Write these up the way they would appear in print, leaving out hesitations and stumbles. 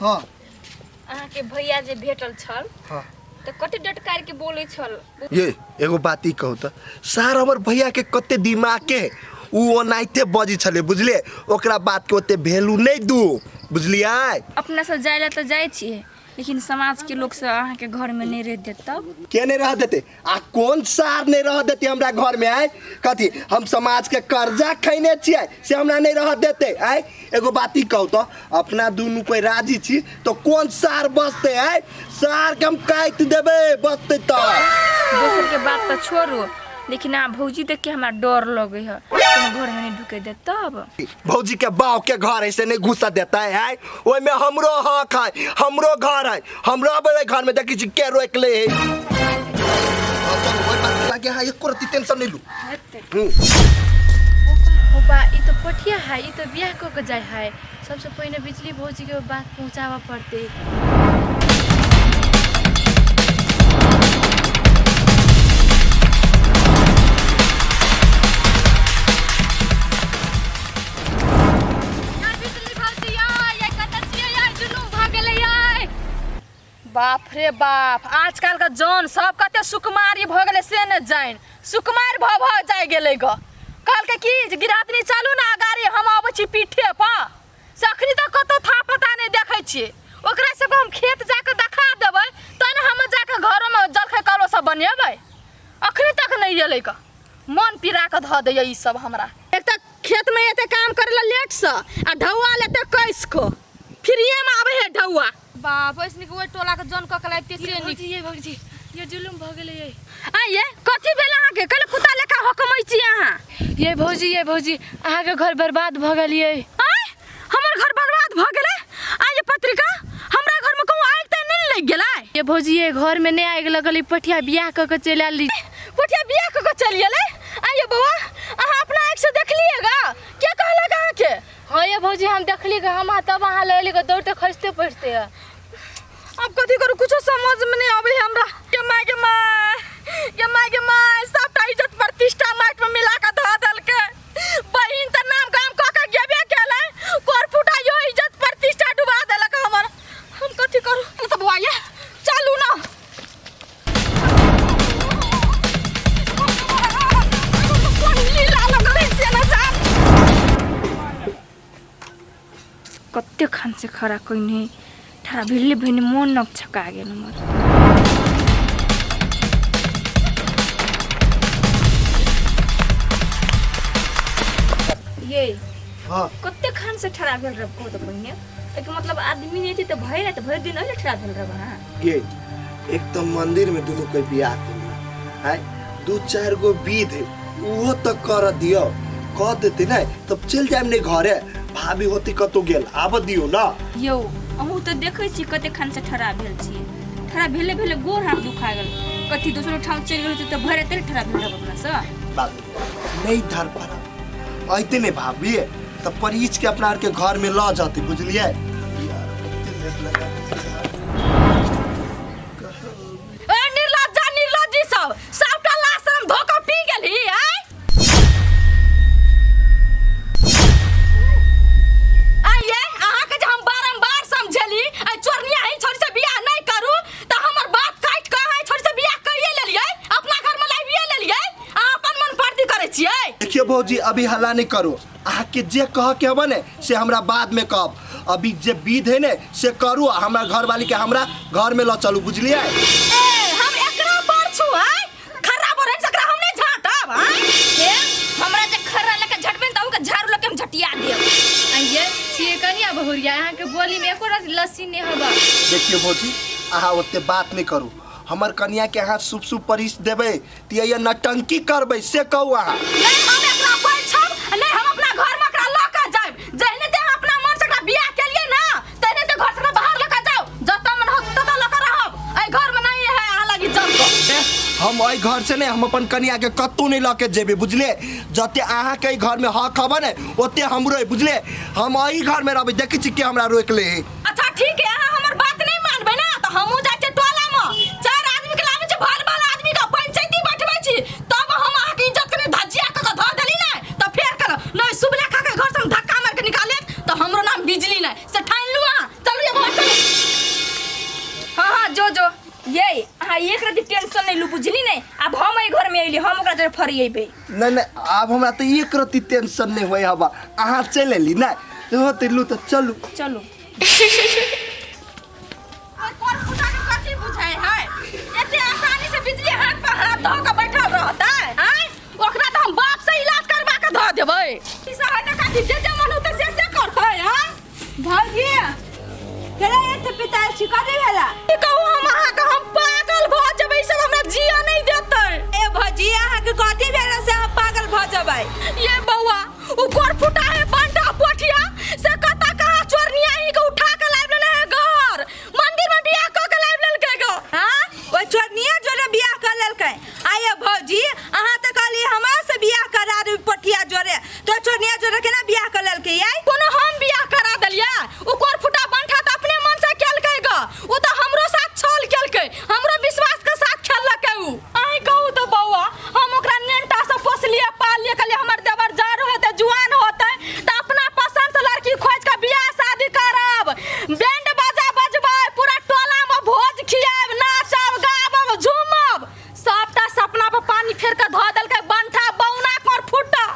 हाँ। अहाँके भैया जे भेटल छल हाँ। तऽ कते डटकार के बोलै छल। ये एगो बात ई कहू तऽ सार हमर भैया के कते दिमाग के उ ओनाहिते बजै छलै बुझलियै, ओकरा बात के ओते वैल्यू नहि दू बुझलियै। अपना सब जाय ला तऽ जाइ छियै, लेकिन समाज के लोग सब अहाँके घर में नहीं रह देत तब? के नहीं रह देते आ कौन सार नहीं रह देते हमरा घर में? आय कथी हम समाज के कर्जा खैने छियै से हमरा नहीं रह देते? आय एगो बात ई कहू तो अपना दुनू कोई राजी छी तो कौन सार बसते? आय सार के हम काटि देबै बसते तो। दोसर के बात तो छोड़ू, लेकिन आ भौजी देख के हमरा डर लगे है, कोनो घर में नहीं ढुके देत तब। भौजी के बाप के घर ऐसे नहीं घुसा देता है, आय ओय में हमरो हक है, हमरो घर है, हमरो अबै घर में देखी छी के रोक ले है। हाँ, चलू, ओहि बात के लागे अहाँ एको रत्ती टेंशन नहीं लू। पापा ई तो पठिया है, ई तो बियाह कऽ के जाय है। सबसे पहिने बिजली भौजी के बात पहुँचाबऽ पड़तै। बाप रे बाप, आजकल के जन सब कते सुकुमारी भऽ गेलै से ने जानि, सुकुमार भऽ भऽ जाय गेलै ग। कहलकै कि जे गिरहतनी चलू ने अगाड़ी, हम अबै छी पीठे पर, से अखनी तक कतौ था पता नहि देखै छियै। ओकरा सबके हम खेत जाके देखा देबै तहन हम जाके घरोमे जलखै कलो सब बनेबै। अखनी तक नहि एलै ग, मन पीड़ा कऽ धऽ दैए ई सब हमरा। एक तऽ खेतमे एते काम करै लए लेटसँ आ ढौआ लेते कसि कऽ फ्रीएमे आबै है ढौआ। बाप, ऐसने के ओइ टोला के जन कऽ के लाबिते से नीक। ये भौजी, ये जुलुम भऽ गेलै ये। आ ये कथी भेल अहाँके? कल कुत्ता लेखा हकमै छी अहाँ। ये भौजी, ये भौजी, अहाँके घर बर्बाद भऽ गेल ये। आँय, हमर घर बर्बाद भऽ गेलै? आ ये पत्रिका, हमरा घरमे कहूँ आगि तऽ नहि लागि गेलै? ये भौजी, ये घर में नहि आगि लगल, ई पठिया बियाह कऽ के चलि आयल। पठिया बियाह कऽ के चलि गेलै? आ ये बौआ, अहाँ अपना आँखिसँ देखलियै गा? के कहलक अहाँके? हाँ ये भौजी, हम देखली गे, हम तब अहाँ लऽ एली गे, दौड़ते खसिते पड़िते है। अब कथी करू, कुछो समझ में नहीं आवे है हमरा। गे माय, गे माय, गे माय, गे माय, सबटा इज्जत प्रतिष्ठा माटि में मिला के धऽ देलकै। बहिन तऽ नाम गाम कऽ के गेबे केलै, कोर फुटा यो इज्जत प्रतिष्ठा डुबा देलक हमर। हम कथी करू? तऽ बौआ ये चलू ना। कोन लीला लगल है से ना जान। कते खान से खड़ा कइने ठड़ा भेले भेने मोन नक छका गेल हमर। ये हाँ। कते खान से ठड़ा भेल रह को तो पहिने, एके मतलब आदमी नहीं थी तो भरि रात भरि दिन अहिले ठड़ा भेल रह अहाँ। ये एक तो मंदिर में दुनू कोई बियाह केलिए आय, दू चार गो विध है उहो तो कर दियो, कह देते ना तब चल जाए नहीं घरे, भाभी होती कतौ गेल आब दियो ना। यौ अहूँ तो देखै छी कते खान से ठड़ा भेल छी, ठड़ा भेले भेले गोर हाथ दुखा गेल, कथी दोसरो ठाम चलि गेल तऽ भरि राति ठड़ा भेल रहब अपना से। बात नहीं धर पड़ा ऐते नहीं भाभी, तब परिच के अपना आर के घर में ल जाते बुझलिए। यार, कते लेट लगा। ए निर्लज्जा निर्लज्जी सब सबटा लाश हम धो कऽ पी गेली। आय आइए अहाँके जे हम बारम्बार समझेली ऐ चोरनिया ही छोरी से बियाह नहीं करू, तऽ हमर बात काटि कऽ अहाँ छोरी से बियाह करिए लेलियै, अपना घर में लाबिए लेलियै, अहाँ अपन मन फर्जी करै छियै। देखियो भौजी, अभी हल्ला नहीं करू, अहाँ के जे कह के हबे ने से हमरा बाद में कहब, अभी जे विध है ने से करू आ हमरा घरवाली के हमरा घर में ल चलू बुझलियै। ए हम एकरा पर छु, आय खर्रा पर है सकरा हम नहीं झाटब। आय हे हमरा जे खर्रा लेके झटबे त अहूँ के झाड़ू लेके हम झटिया देब। आइए छियै कनिया बहुरिया, अहाँ के बोली में एको रत्ती लस्सी नहीं हबा। देखियो भौजी, अहाँ ओते बात नहीं करू, हमर कनिया के अहाँ सुप सुप परिस देबै त ये नटंकी करबै से कहू अहाँ। नहीं हम एकरा पैछब, नहीं हम अपना घर में एकरा ल के जाइब, जहने ते हम अपना मन से एकरा बियाह केलिए ना तहने ते घर से एकरा बाहर ल के जाओ, जतऽ मन होत ततऽ ल के रहब, एहि घर में नहीं है अहाँ लगी जम के। ए, हम एहि घर से नहीं, हम अपन कनिया के कतौ नहीं ल के जेबै बुझलिए, जते अहाँ के एहि घर में हक हबे ने ओते हमरो है बुझलिए, हम एहि घर में रहबै, देखै छी के हमरा रोक ले है। अच्छा ठीक है, अहाँ हमर बात नहीं मानबै ना तऽ हमहूँ जाइ छियै टोला में, चारि आदमी के लाबै छी, भल भल आदमी के पंचायती बैठबै छी, तब हम अहाँके इज्जत कनि धज्जिया कऽ के धऽ देली ने तऽ फेर करब, नहीं सुबले खा के घर से हम धक्का मारि के निकालेब तऽ हमरो नाम बिजली नहीं, से ठानि लू अहाँ। चलू ये बौआ, चलू। हम ओकरा जरे फरिएबै। नहीं नहीं, आब हमरा तऽ एक रत्ती टेंशन नहीं होय हवा, अहाँ चलि एली नहीं होते लू तऽ चलू। चलू। कोन फुटा के कथी बुझाय है? एते आसानी से बिजली हाथ पर हाथ धऽ के बैठल रहतै? आँय, ओकरा तऽ हम बाप से इलाज करबा के धऽ देबै। ई सब है तऽ कथी जे जे मन होतै से से करतै। आँय भौजी, केना एते पिताल छी, कथी भेला? की कहू हम अहाँके, हम पागल भऽ जेबै, ई सब हमरा जिया नहि देतै। ए भौजी, अहाँके कथी भेला से अहाँ पागल भऽ जेबै? ये बौआ, उ गोर फुटा है बंटा पोठिया से कता कहाँ चोरनिया ही के उठा के लाइब लेले है घर, मंदिर में बियाह क के लाइब लेलकै ग। हाँ, ओइ चोरनिया जोरे बियाह कर लेलकै? आये भौजी, अहाँ तऽ कहली हमरा से बियाह करा देबै पोठिया जोरे, तो चोरनिया जोरे केना बियाह कर लेलकै? याय कोनो हम बियाह करा देलियै? उ गोर फुटा बंठा तऽ अपने मन से केलकै ग, उ तऽ हमरो साथ छल केलकै, हमरो विश्वास के साथ खेललकै उ। अहीं कहू तऽ बौआ, हम ओकरा नेनटा से पोसलियै पाललियै, कहलियै हमर देवर जर होतै जुआन होतै तऽ अपना पसंद से लड़की खोजि के बियाह शादी करब, बैंड बाजा बजबै, पूरा टोला में भोज खियाएब, नाचब गाबब झूमब। सबटा सपना पर पानी फेर के धऽ देलकै बंठा बौना कर फुटा।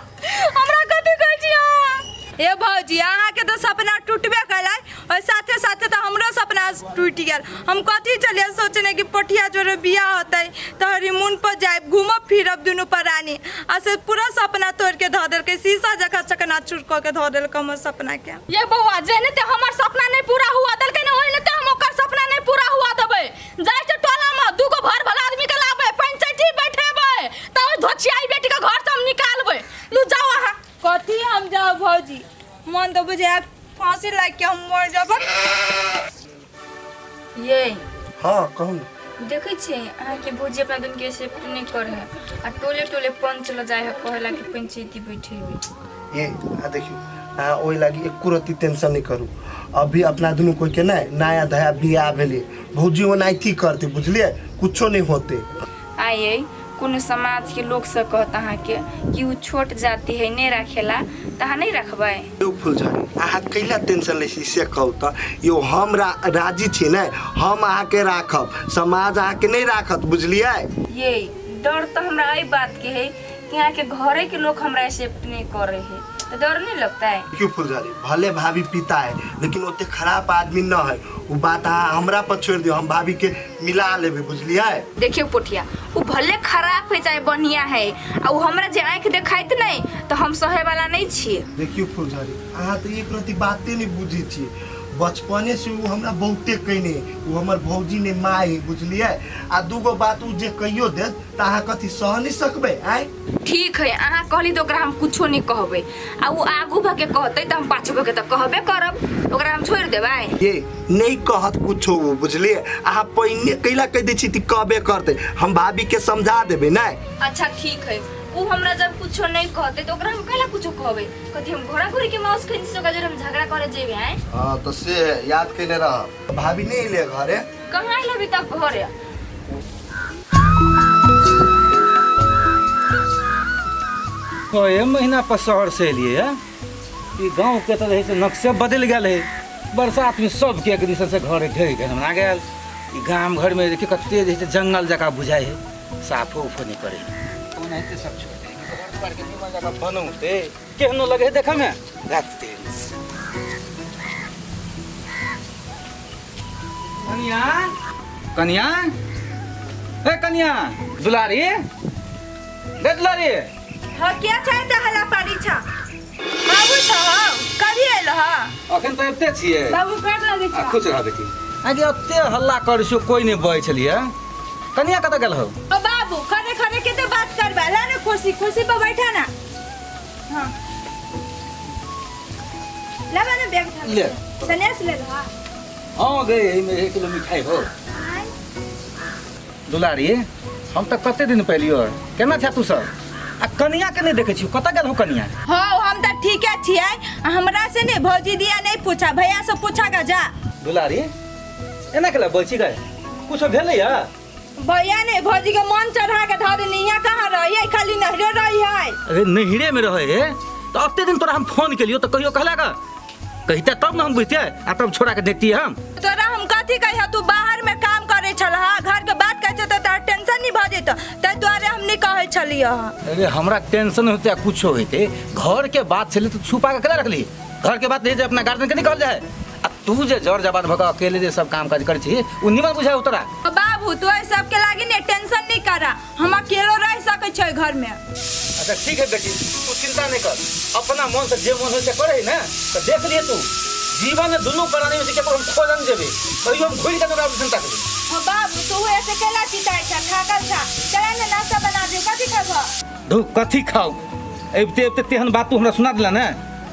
हमरा कथी कहै छी अहाँ? ए भौजी, अहाँके तऽ सपना टूटबे कयलै, और साथे साथे तऽ हमरो सपना टूटि गेल। हम कथी चलिए सोचने कि पोठिया जोरे बियाह होतै तऽ हनीमून पर जायब, घूमब फिरब दुनू प्राणी, आ से पूरा सपना तोड़ के धऽ देलकै, शीशा जकाँ चकनाचूर कऽ के धऽ देलकै हमर सपना के। ये बौआ, जेहने ते हमर सपना नहीं पूरा हुआ देलकै ने, ओहने ते हम ओकर सपना नहीं पूरा हुआ देबै। जाइ छै टोला में दूगो भर भला आदमी के लाबै, पंचायती बैठेबै, तऽ ओहि धोछियाई बेटी के घर से हम निकालबै। लू जाओ अहाँ। कथी हम जाउ भौजी, मन तऽ बुझाय फांसी लागि के हम मर जब। ये हाँ कहू ने। देखै छियै अहाँके भौजी अपना दुनू के एक्सेप्ट नहि करै है आ टोले टोले पंच ल जाइ है कहला कि पंचायती बैठेबै। ये आ देखियौ, अहाँ ओहि लागी एको रत्ती टेंशन नहीं करू। अभी अपना दुनू कोई के नहीं नया धया बियाह भेलै, भौजी ओनाहिते करतै बुझलियै, कुछो नहीं होते। आइए कोनो समाज के लोग सब कहत अहाँके कि उ छोट जाति है नहीं राखेला, तऽ अहाँ नहीं रखबै? यौ फुलझड़ी, अहाँ कैला टेंशन लै छी से कहू तऽ? यौ हम राजी छी ने, हम अहाँके राखब, समाज अहाँके नहीं राखत बुझलियै। ये डर तऽ हमरा एहि बात के है कि अहाँके घरे के लोग हमरा एक्सेप्ट नहीं करे है, तो डर नहीं लगता है? क्यों फुलझड़ी, भले भाभी पिता है लेकिन ओते खराब आदमी न है, वो बात अहाँ हमरा पर छोड़ दियौ, हम भाभी के मिला लेबै बुझलियै। देखियौ पोठिया, उ भले खराब है चाहे बढ़िया है, आ उ हमरा जे आँखि देखाइत नहीं तऽ हम सहे वाला नहीं छियै। देखियौ फुलझड़ी, अहाँ तऽ एक रति बाते नहीं बुझै छियै, बचपने से उ हमरा बहुते कहने, उ हमर भौजी ने माय है बुझलियै। आ दूगो बात उ जे कहियो देत तऽ अहाँ कथी सह नहीं सकबै? आँय ठीक है, अहाँ कहली तऽ ओकरा हम कुछो नहीं कहबै, आ उ आगू भऽ के कहतै तऽ हम पाछू भऽ के तऽ कहबे करब, ओकरा हम छोड़ि देबै? ये नहीं कहत कुछो वो बुझलियै, अहाँ पहिने कैला कहि दै छी तऽ कहबे करतै, हम भाभी के समझा देबै नहीं। अच्छा ठीक है, उ हमरा जब कुछो नहीं कहतै तऽ ओकरा हम कैला कुछो कहबै? कथी हम घोड़ा घोड़ी के माउस खैने छी ओकरा जरे हम झगड़ा करे जेबै? आँय हाँ तऽ से याद कैले रह। भाभी नहीं एलै घरे? कहाँ एलै अभी तक घरे? कए महीना पर शहर से एलियै है, ई गाँव के तऽ रहै से नक्शे बदलि गेल है। बरसात में सबके एक दिसन से घर ढहि गेल हमरा गेल। ई गाम घर में देखियौ कते जे छै जंगल जकाँ बुझाइ है, साफो उफो नहि करै है। ओनाहिते सब छोड़ि दै है, घर दुआर के निमन जकाँ बनौतै, केहनो लगै है देखैमे राखतै। कनिया, कनिया, ए कनिया, दुलारी, गे दुलारी। हाँ क्या चाहे त हला पारी छा बाबू छा, हाँ कभी आइल? हाँ अखन तऽ अबिते छियै। बाबू कर लगे आ छा। खुश रह बेटी। आगे ओते हल्ला करै छियौ, कोइ नहि बजै छलियै। कनिया कतऽ गेल हौ? ओ बाबू, खरे खरे के तो बात करबा, ला ना कुर्सी, कुर्सी पर बैठा ना। हाँ ला ना बैग उठा ले। सनेस ले लो। हाँ हाँ गे, एहिमे 1 किलो मिठाई हो। दुलारी, हम तऽ कते दिन पहलियो, केना छै तू सब? आ कनिया के नहि देखै छियौ, कतऽ गेल हो कनिया? हाँ हम तऽ ठीके छियै, हमरा से नहीं भौजी दिया नहीं पूछा, भैया से पूछा गा जा। दुलारी, एना केला बची गए, कुछो भेलै या? भैया ने भौजी के मन चढ़ा के धऽ देनी, यहाँ कहाँ रही है, खाली नहरे रही है। अरे नहिरे में रहे है तो अते दिन तोरा हम फोन केलियो तो कहियो कहला का कहिते तब न हम बुझते, आ तब छोड़ा के देखतिए हम। तोरा हम कथी कहिया, तू बाहर में काम करे छल, हाँ घर के बात कहते तो तोरा टेंशन टेंशन नहीं भऽ जेतौ, ताहि दुआरे हम नहीं कहै छलियै हँ। अरे हमरा टेंशन होते आ कुछो होते, घर के बात छलै तऽ छुपा के केना रखली? घर के बात नहीं जे अपना गार्जियन के नहीं कहल जाए। आ तू जे जर जबान भऽ के अकेले जे सब काम काज करै छी, उ निमन बुझाय तोरा? बाबू तू एहि सबके लागी ने टेंशन नहीं करा, हम अकेलो रह सकै छियै घर में। अच्छा ठीक है बेटी, तू चिंता नहीं कर, अपना मन से जे मन हो से करे ना, तो देख लिए तू जीवन में दुनू प्राणी में से केकरो हम खोजन जेबे, कहियो हम घुरि के ओकरा चिंता करी। हो बाबू तू ऐसे केला चिताइ छा, थाकल छा, चला ने नाश्ता बना दियो, कथी खेबह? धू कथी खाऊ, अबिते अबिते तेहन बात तू हमरा सुना दिला ने,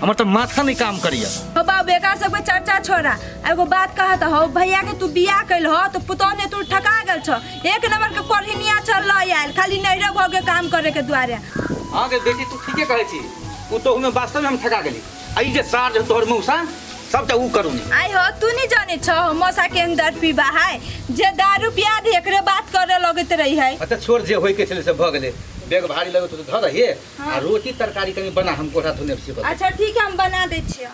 हमर तऽ माथा नहीं काम करिया। हो बाबू एकरा सबके चर्चा छोड़ा, एगो बात कहत हो, भैया के तू बियाह कैल हो तो पुतोह ने तू ठका गेल छ, एक नंबर के कोढ़िनिया चल लय आयल खाली नैरे भऽ के काम करे के दुआरे। हाँ गे बेटी तू ठीके कहै छी, पुतोह में वास्तव में हम ठका गेली। आ ई जे सार जे तोहर मौसा सबटा ऊ करू नी। आई हो तू नहीं जाने छ मौसा के अंदर पीबा है, जे दारू पिया दे एकरे बात करे लगैत रही है। अच्छा छोड़, जे होय के छले से भ गेलै, बैग भारी लगत तो धर रहिए। आ रोटी तरकारी कनी बना, हम कोठा धोने छी। अच्छा ठीक है हम बना दै छियै।